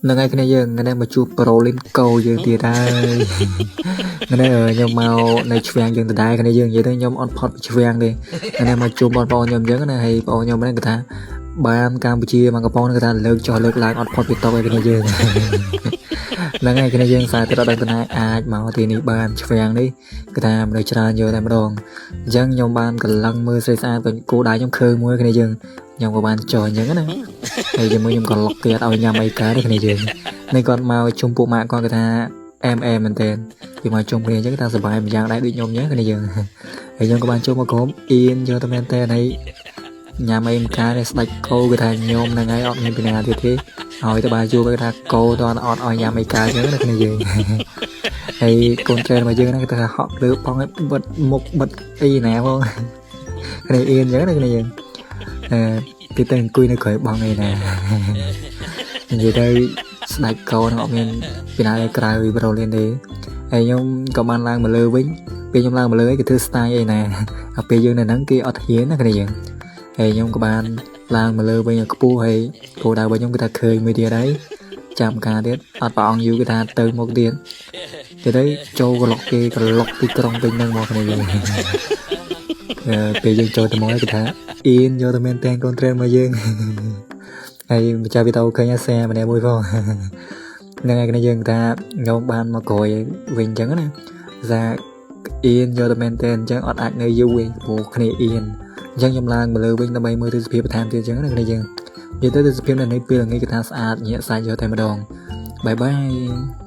ហ្នឹងហើយគ្នាយើងថ្ងៃនេះមកជួបប្រូលីនកោយើងទៀតហើយថ្ងៃនេះខ្ញុំមកនៅឆ្វាំងយើងដដែលគ្នាយើងនិយាយទៅខ្ញុំអត់ផុតពីឆ្វាំងទេថ្ងៃនេះមកជួបបងប្អូនខ្ញុំអញ្ចឹងណាហើយបងប្អូនខ្ញុំហ្នឹងគេថាបានកម្ពុជាមួយកំប៉ុងហ្នឹងគេថាលើកចុះលើកឡើងអត់ផុតពីតុឯគ្នាយើងហ្នឹងហើយគ្នាយើងសារទៅដល់ដឹងតាអាចមកទីនេះបានឆ្វាំងនេះគេថាមនុស្សច្រើនយកតែម្ដងអញ្ចឹងខ្ញុំបានកន្លឹងមើលស្អីស្អាតក៏គោដៅខ្ញុំឃើញមួយគ្នាយើងខ្ញុំក៏បានចុះអញ្ចឹងណាហើយជាមួយខ្ញុំក៏លុកគេអត់ឲ្យញ៉ាំអីកើតទេគ្នាយើងនេះគាត់មកជុំពួកម៉ាក់គាត់គេថាអែមអែមមែនតើពីមកជុំគ្នាអញ្ចឹងថាសប្បាយម្យ៉ាងដែរដូចខ្ញុំអញ្ចឹងគ្នាយើងហើយខ្ញុំក៏បានចូលមកក្រុមអៀនយកទៅមែនតើហើយញ៉ាំអីមិនកើតទេស្ដាច់គោគេថាញោមហ្នឹងហើយអត់មានពីណាទៀតទេឲ្យទៅបាយជួបគេថាគោតអត់ឲ្យញ៉ាំអីកើតអញ្ចឹងណាគ្នាយើងហើយកូនត្រែនរបស់យើងហ្នឹងគេថាហក់លើផងឲ្យបិទមុខបិទអីណាផងគ្នាអៀនអញ្ចឹងណាគ្នាយើងអឺគេទៅអង្គុយនៅក្រោយបងអីណានិយាយទៅស្ដាច់កោហ្នឹងអត់មានពីណាក្រៅពីប្រូលៀនទេហើយខ្ញុំក៏បានឡើងមកលើវិញពេលខ្ញុំឡើងមកលើគេធ្វើ style អីណាដល់ពេលយើងនៅហ្នឹងគេអត់ហ៊ានណាគ្នាយើងហើយខ្ញុំក៏បានឡើងមកលើវិញឲ្យខ្ពស់ហើយគោលដៅរបស់ខ្ញុំគឺថាឃើញមួយទៀតហើយចាំការទៀតអត់ប្រអងយូរគេថាទៅមុខទៀតទៅទៅចូលក្លុកគេក្លុកទីក្រុងពេញហ្នឹងមកគ្នាយើងពេលយើងចូលទៅមកគេថាអៀនយកទៅមែនតែនកូនត្រែនមកយើងហើយម្ចាស់វីដេអូឃើញ share ម្នាក់មួយផងហ្នឹងហើយគ្នាយើងថាខ្ញុំបានមកក្រោយវិញអញ្ចឹងណាថាអៀនយកទៅមែនតែអញ្ចឹងអត់អាចនៅយូរទេព្រោះគ្នាអៀនអញ្ចឹងខ្ញុំឡើងមកលើវិញដើម្បីមើលទេសភាពបន្ថែមទៀតអញ្ចឹងណាគ្នាយើងនិយាយទៅទេសភាពនៅនេះពេលល្ងាចគេថាស្អាតញាក់សាច់យកតែម្ដង bye bye.